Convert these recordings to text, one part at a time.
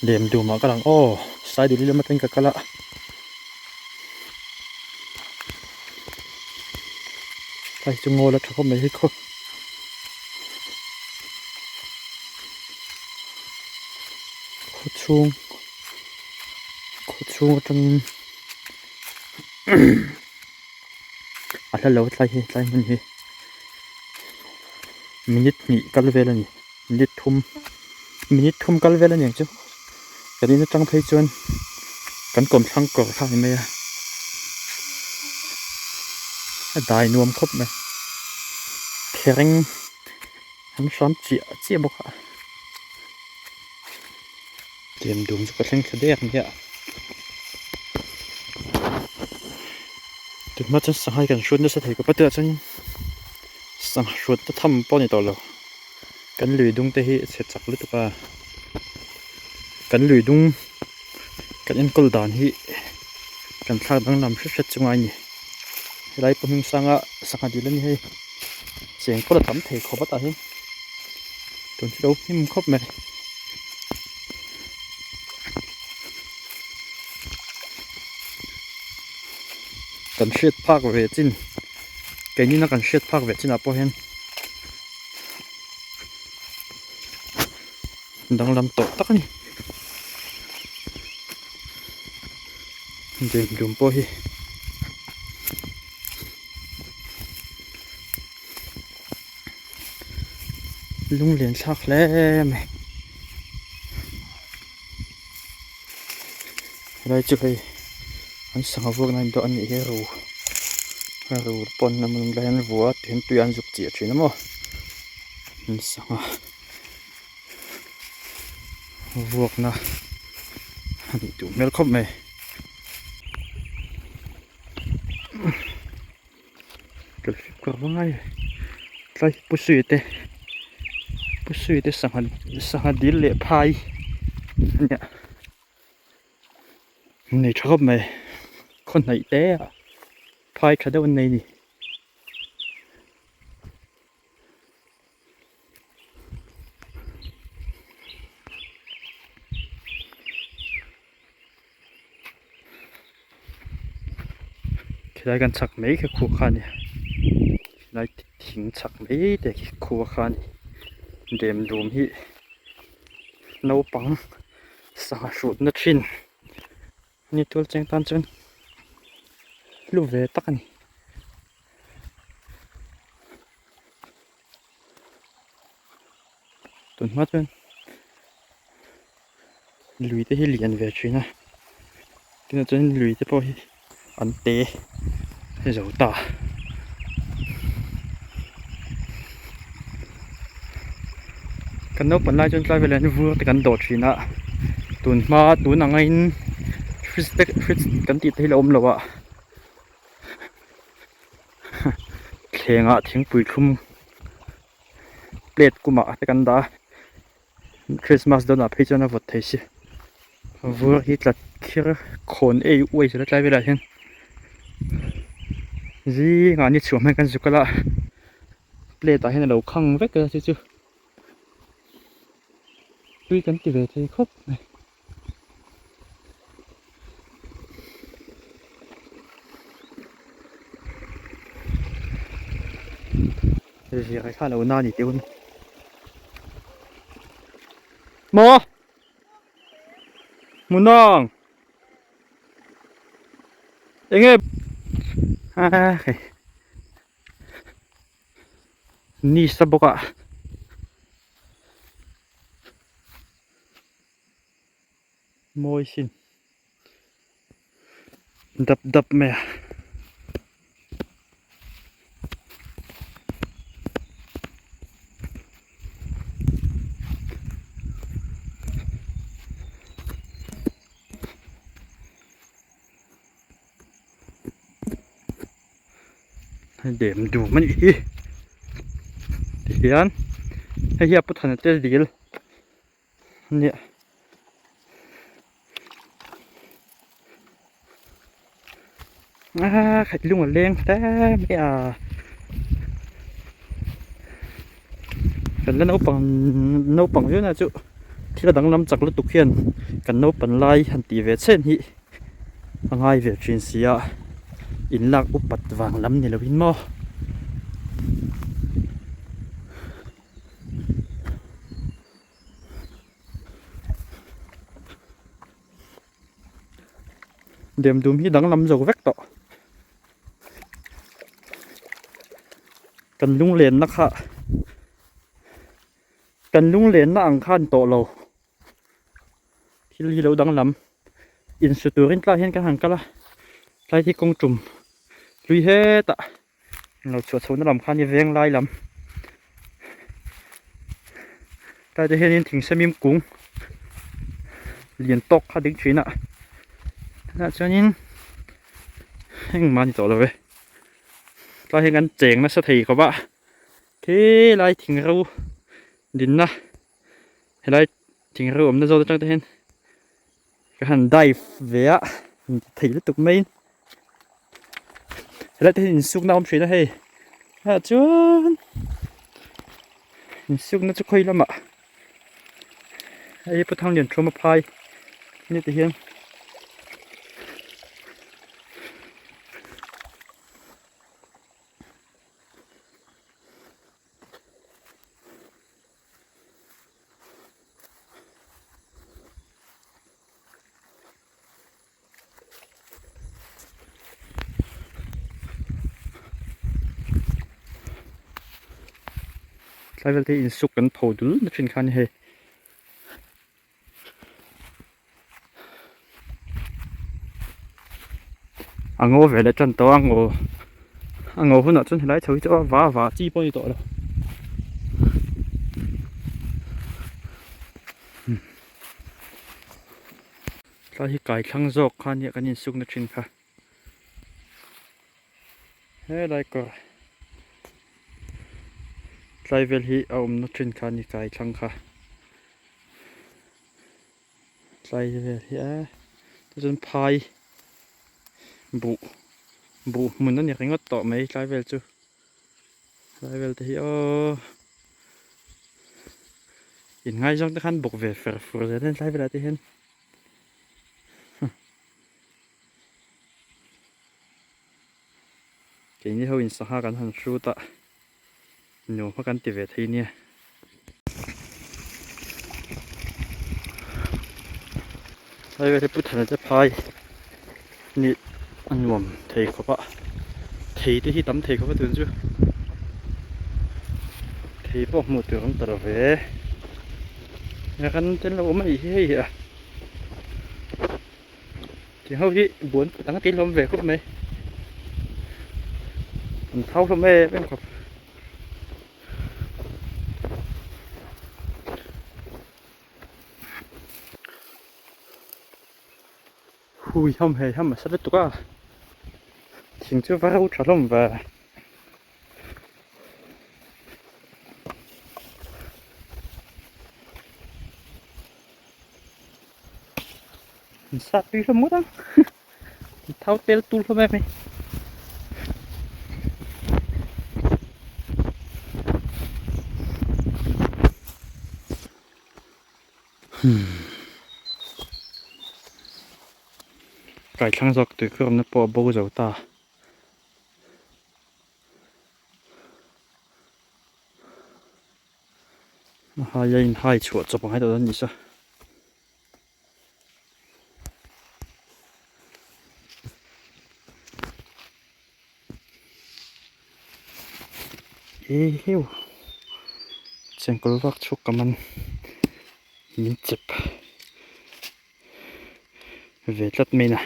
Lem dum ah ka lang aw Saiduli lam atangin ka kal a. Tlai chu ngawl a tha khawp mai hi khaw. Khaw chhung khaw chhung atangin a hla lo tlai hi tlai hmun hi minute hnih kal vel a ni minute thum minute thum kal vel a ni ang chu kan in atang phei chuan kan kawmthlang kawr kha a ni mai a a dai nuam khawp mai thereng an hram chiah chiah bawk a lem dum chu ka thleng thla dek mai a tunhma chuan sangha hi kan hruat nasa thei khawp a tunah chuan sangha hruat na tham pawh a ni tawh lo kan lui dung te hi a chhe chak lutuk a kan lui dung kan enkawl dan hi kan thlak danglam hret hret chu ngai a ni helai pawh hming sanga sangha dil a ni hei cheng pawh la tam thei khawp a tah hian tun chu lo hnim khawp mai. Kan hriat phak ve chin keini na kan hriat phak ve chinah pawh hian danglam tawh tak a ni dum dum pawh hi. Lunglen thlak hle mai helai chu hei an sangha vuak na dawh a nih hi ru ru pawn a hmun lai hian vua tih hian tui an zuk chiah thin a maw an sangha vuak na a nih duh hmel khawp mai. Tlai pu sui te pu sui te sangha sangha dil leh phai a nia an nei tha khawp mai khaw hnaih te ah phai tha deuh an nei a ni. Khilai kan chhak mai khi khua kha a ni khilai thing chhak mai te khi khua kha a ni dem dum hi naupang sangha hrutna thin a ni tual cheng tan chuan hlu ve tak a ni. Tun hma chuan lui te hi lian ve thin a tunah chuan lui te pawh hi an te zo ta. Kan naupang lai chuan tlai velah hian vur te kan dawh thin a tun hma tun ang aiin fridge te fridge kan tih te hi a awm lo a. Thlengah thingpui thlum plate kumah te kan dah a Christmas dawnah phei chuan a vawt thei si vur hi tla khir khawn ei uai zela tlai velah hian zingah ni chhuah hmel kan zuk a plate ah hian a lo khang vek a chu chu tui kan ti ve thei khawp mai. Zirah kha lo na ni tih hun maw hmuhnawng enge a hei ni sa bawk a. Mawi sin dap dap mai a. Dem dum a nih hi tihian hei hi a pu thana te dil a nia a khat lung a leng ta mai a kan la naupang naupang viau na chu. Thil a danglam chak lutuk hian kan naupan lai han tih ve chhen hi a ngai ve thin si a, inlak upat vang lam ni loin maw. Demdum hi danglam zo vek tawh. Kan lunglenna kha kan lunglenna ang khan tawh lo. Thil hi lo danglam insu turin tlai hian kan han kal a, tlai hi kawng tum hlui hetah lo chhuah chhohna lam kha a ni veng lai lam tlai te hianin thing semim kung lian tawk kha ding thin a tunah chuanin engmah a ni tawh lo ve tlai hian kan cheng nasa thei khawp a khilai thing ro dinna helai thing ro awmna zawt atang te hian ka han dive ve a thei lutuk mai in helai te hian insukna a awm thin a hei ah chuan insukna chu khawi lamah hei hi Puthanglian Thuma phai ni ti hian. Tlai vel te hi insuk kan pho dul na thin kha a ni hei. A ngaw ve leh tan tawh a ngaw a ngaw hunah chuan helai chho hi chu a va va chi pawh a ni tawh lo. Tlai hi kai thlang zawk kha nia kan insukna thin kha helai kawr tlai vel hi a awmna thin kha a ni kai thlang kha tlai vel hi a chuan phai buh buh hmun a ni ringawt tawh mai tlai vel chu tlai vel te hi aww inngaizawng te khan bawk ve fer fur zel a tlai velah te hian. Keini ho in sangha kan han hrut a nuam kha kan ti ve thei nia. Hei vel hi Pu Thana te phai nih a nuam thei khawp a thei te hi tam thei khawp a tun chu thei pawh hmuh tur an ta lo ve ran te an lo awm a nih hi hei a. Thing ho hi buan dang te hlawm ve khawp mai an thau hlawm em em khawp. Hui ham hei ham a sa lutuk a thing chu va ro tha hlawm ve. An sat tui hlawm ngawt ang an thau tel tul hlawm em mai. Kai thlang zawk tui khawmna pawh a bo zo ta. A hai a inhai chhuah chawp ang hetah chuan ni sa. Ehiu chengkawl vak chhuk ka man min chep ve tlat mai na.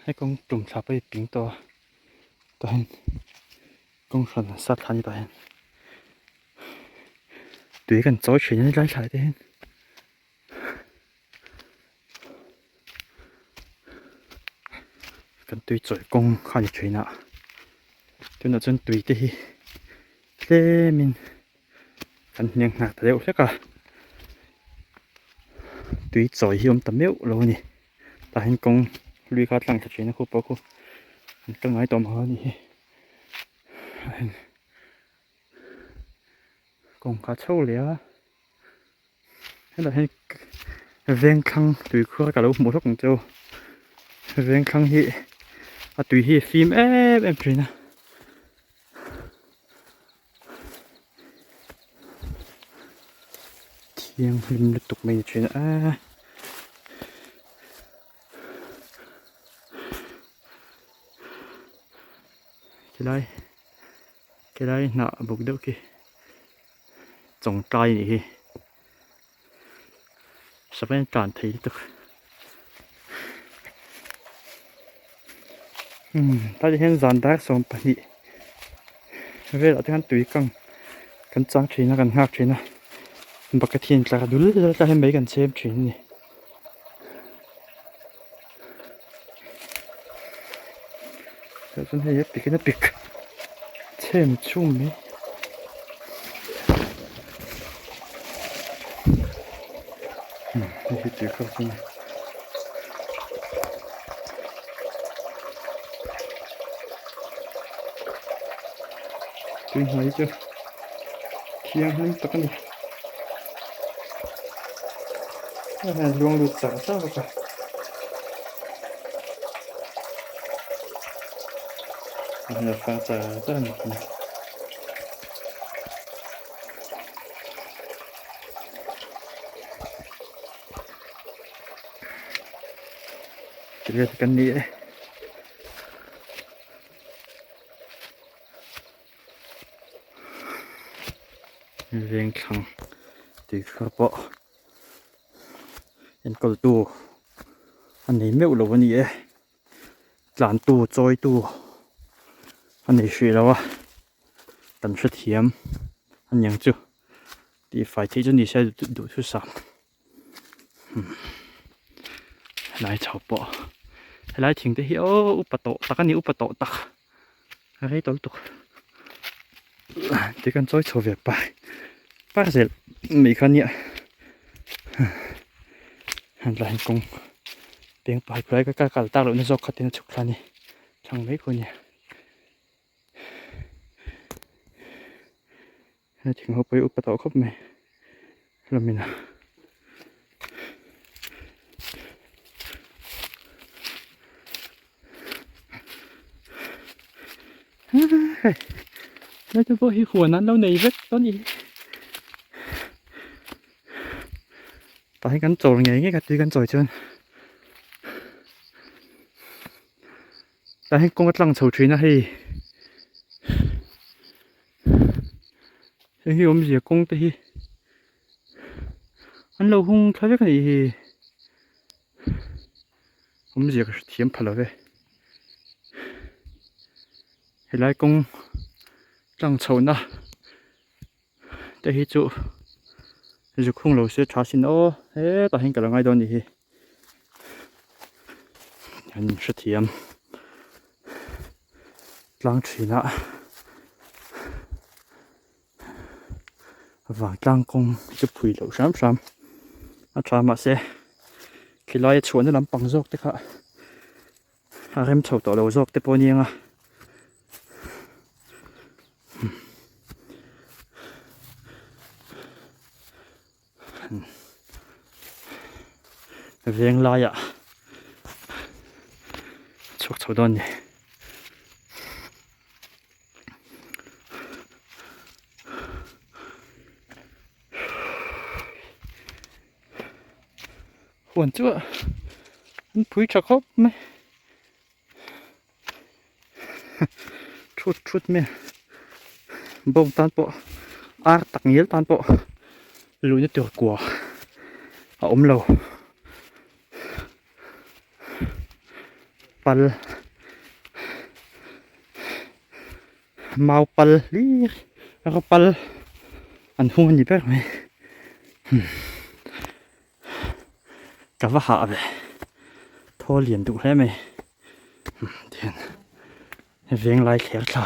Hei kawng tum thla pawh hi ping tawh a tah hian kawng hran a sat thla a ni tah hian tui kan chawi thin a ni tlai thlai te hian. Kan tui chawi kawng kha a ni thin a tunah chuan tui te hi tlemin kan hniang nghak ta deuh hlek a. Tui chawi hi a awm ta meuh lo a ni. Tah hian kawng hlui kha a tlang thla thin a khu pawh khu an kal ngai tawh ang a nih hi. Kawng kha a chho leh a helai hi vengthlang tui khuar ka lo hmuh hlawk ang che u vengthlang hi a tui hi a fim em em thin a. Thianghlim lutuk mai ni thin a khilai khilai hnah buk deuh khi chawngtlai anih hi sava hian tlan thei lutuk umm tlaiah hian zan dar 12 velah te khan tui kang kan chang thin a kan nghak thin a bucket hi a intlar dul dul a tlaiah hian mei kan chhem thin a ni. Tah chuan hei a pik in a pik chhem chhung mai. Hei hi tui kha chu tui hnai chu thianghlim tak a ni a hian luang lut char char bawk a. A hian a far char char a ni. Tih kan ni e. Veng thlang tui kha pawh enkawl tu a nei meuh lo a ni e. Tlan tu chawi tu a nei hrih lo a kan hrethiam a niang chu. Tih fai theih chu ni se duhthusam helai chho pawh helai thing te hi aw upa tawh tak a ni upa tawh tak a rei tawh lutuk ti kan chawi chho ve par par zel mai kha nia helai hian kawng peng pai khulai ka kal tak lohna zawk kha tin a chhuk thla a ni thlang mai khu a nia. He thing ho pawh hi upa tawh khawp mai hlawmin a hei helai te pawh hi huan an lo nei vek tawh a ni tah hian kan chawl ngei ngei kha tui kan chawi chuan tah hian kawng a tlang chho thin a hei. Hei hi awmzia kawng te hi an lo hung thla vek a nih hi awmzia ka hrethiam pha lo ve helai kawng tlang chhohna te hi chu zuk hung lo se tha sin aw hetah hian ka lo ngai dawn a nih hi an hrethiam. Tlang thin a vangtlang kawng chu phui loh hram hram a tha mahse khilai a chhuahna lampang zawk te kha a rem chho tawh lo zawk te pawh a ni ang a. Veng laiah chhuak chho dawn a ni. Huan chu an phui tha khawp mai. Thut thut mai a bawng tan pawh ar tak ngial tan pawh luhna tur kua a awm lo pal mau pal hlir rawpal pal an hung a ni ber mai ka va hah ve thaw lian duh hle mai tihian veng lai thler thla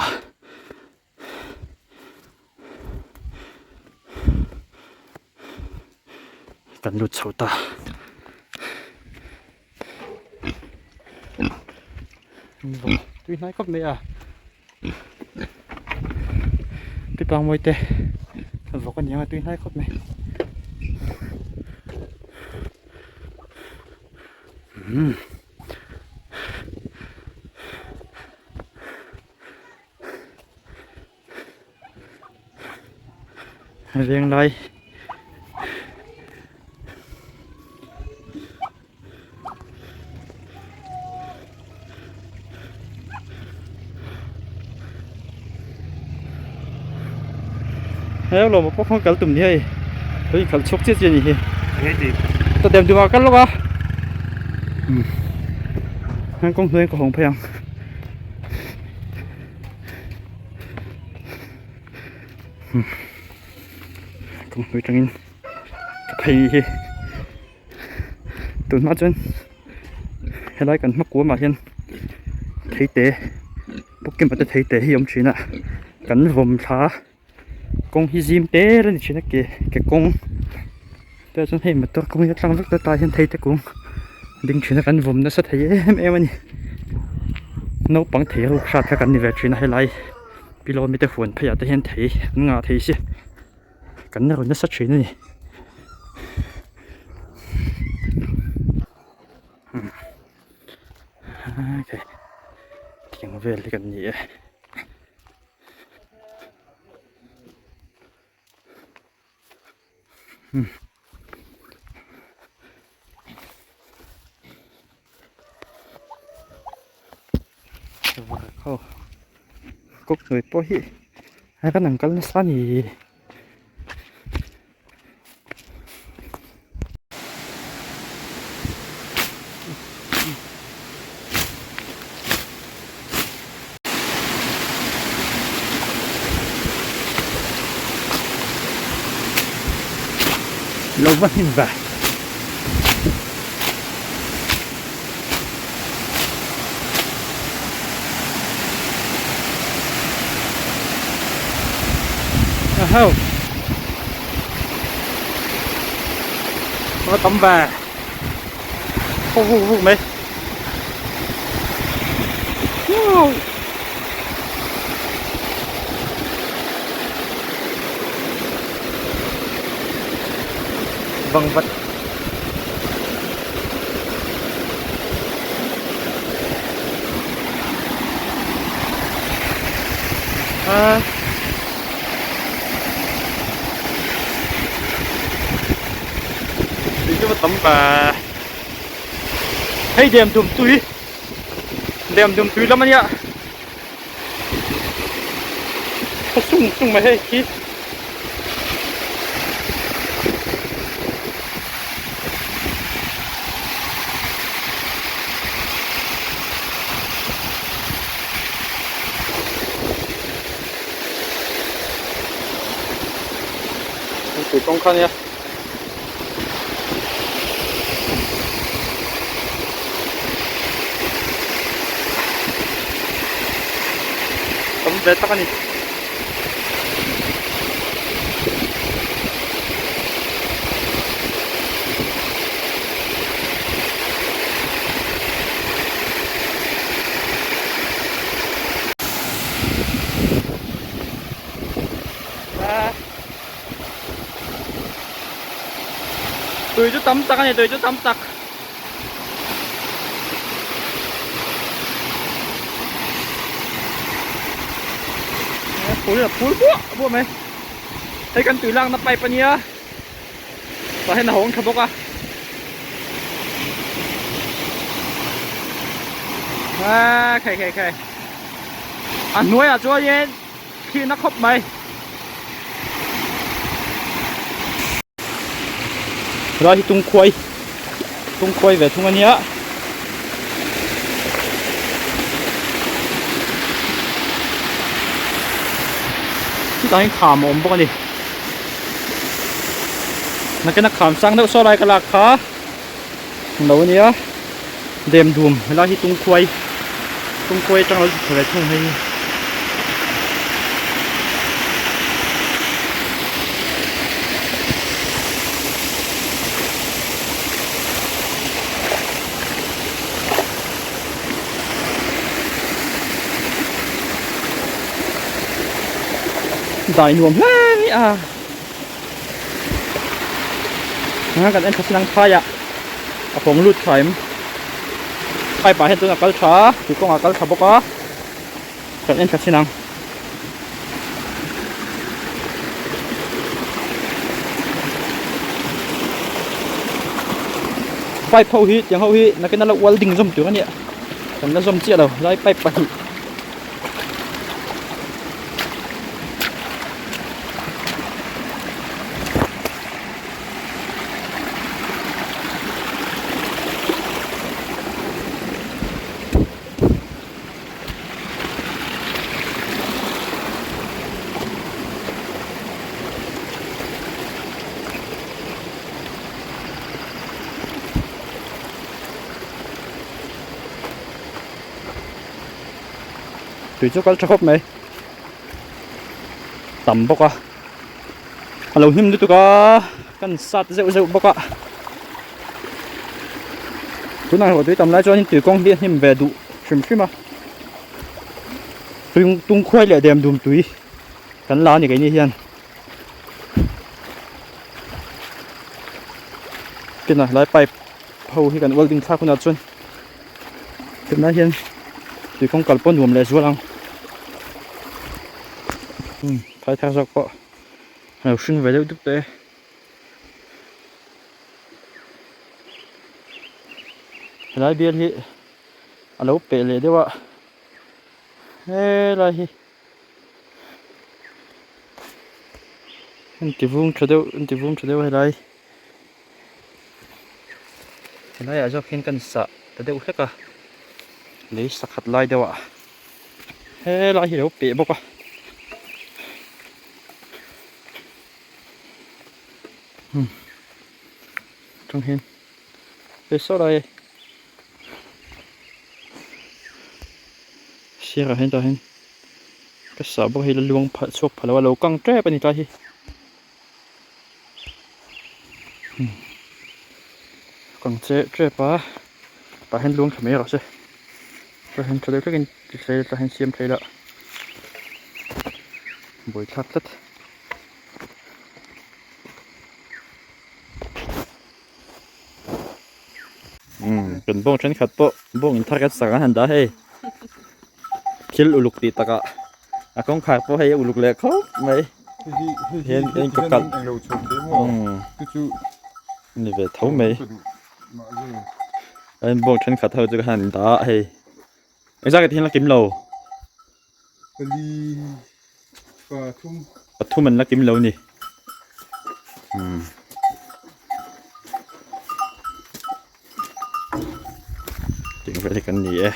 kan lut chho ta. Tui hnai khawp mai a. Pipangmawi te vawk a ni ang a tui hnai khawp mai. Umm. Venglai Hei lawm pawh khan kal tum ni hei tui khalh chhuak chiah chiah a ni hi ta dem dum ah kal lawk a kawng hnuai ka hawng phei ang. Kawng hlui tangin ka phei hi tun hma chuan helai kan hma kuamah hian theite pawh te theite hi a awm thin a kan vawm thla a kawng hi zim te a ni thin a ke ke kawng te chuan hei motor kawng hi a tlang vek ta tah hian theite kung ding thin a kan vawm nasa thei em em a ni naupang thei ruk hrat kha kan ni ve thin a helai. Pillow mite huan pheiah te hian thei an ngah thei si kan rawn nasa thin a ni tiang vel hi kan ni e. Kawk hnuai pawh hi a kan ang kal nasa a ni. Lo va hnim ve. Ho. Có tấm về. Không vụt vụt mấy. Wow. Vâng vật. À. Thì cái tấm và hei đem dum tui đem dum tui lam ania a sung sung mai hei khi tui kawng kha ania. Tam ve tak a ni. Tui chu tam tak a ni tui chu tam tak. Phul a phul buah buah mai hei kan tui lakna pipe a nia tah hian a hawng tha bawk a a khai khai khai a hnuaiah chuanin thihna khawp mai. Helai hi tungkhuai tungkhuai ve thung a nia chutah hian kham a awm bawk a ni nakin a kham sang deuh saw lai ka lak kha lo a nia dem dum helai hi tungkhuai tungkhuai atang lo chhuk ve thung hei hi. Dai nuam hle mai a. Aa kan en thla sin ang phai ah a pawng lut tha em. Pipe ah hian chuan a kal tha a, tui kawngah a kal tha bawk a. Kan en thla chin ang. Pipe ho hi tiang ho hi nakin a la welding zawm tur a nia kan la zawm chiah lo lai pipe pahnih. Tui chu kal tha khawp mai tam bawk a a lo hnim lutuk a kan sat zeuh zeuh bawk a tunah erawh tui tam lai chuan tui kawng hi a hnim ve duh hrim hrim a tung tung khuai leh dem dum tui kan la a ni keini hian kinah helai pipe ho hi kan welding thlak hunah chuan tunah hian tui kawng kal pawh nuam leh zual ang umm phai thar zawk pawh a lo hring ve deuh dup tawh e. Helai bial hi a lo peh leh deuh a helai hi inti vung tha deuh inti vung tha deuh helai helai ah zawk hian kan sah ta deuh hlek a lei sakhat lai deuh ah helai hi a lo peh bawk a. Tang hian hei saw lai sirah hian tah hian ka sah bawk hi la luang phalh chhuak phalh lo a lo kang tep a ni tlai hi kang che tep a tah hian luang thla mai rawh se tah hian tha deuh hlekin ti thlei tah hian siam thei la buaithlak tlat. Umm kan bawng thenkhat pawh bawng in thar kan sak an han dah hei thil uluk tih takah a kawngkhar pawh hei a uluk leh khawp mai hian in ka kalh umm ni ve tho mai an bawng thenkhat ho chu ka han dah hei engzat ke thil a kim lo. Pali pathum. Pathum an la kim lo ni. Hmm. Ting vel hi kan ni e.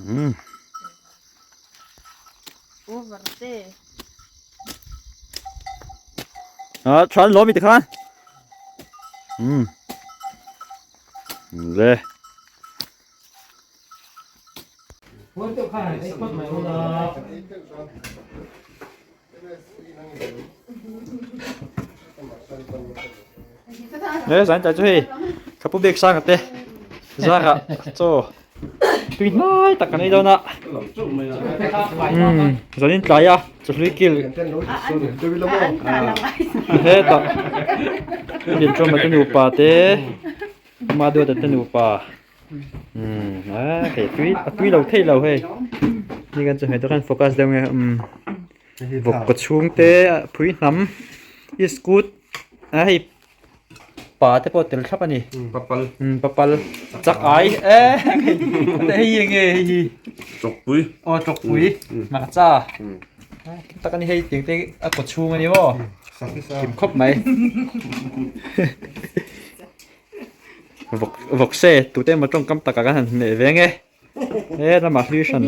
Hmm. Over te. À, than lawm i tikhan. Um. Le. Le zan ta chu hei. Ka pu bek sang te. Zara chaw. Tui hnai tak kan ei dawn a. Umm zanin tlai a chawhlui kil hetah Lianṭawma te nupa te Maduata te nupa umm a hei tui a tui lo thei lo hei ni kan chawhmeh te khan focus deuh nge umm vawk kaw chhung te phui hnam iskut a hei. Pa te pawh tel thlap a ni. Papal. Papal. Chak ai e hei hi enge hei hi. Chawkpui. Aw chawkpui. Hmarcha. Kim tak a ni hei tiang te a kaw chhung a ni maw. Kim khawp mai. Vawk vawk se tute emaw tawngkam takah kan han hmeh ve nge. He lamah hlui hran.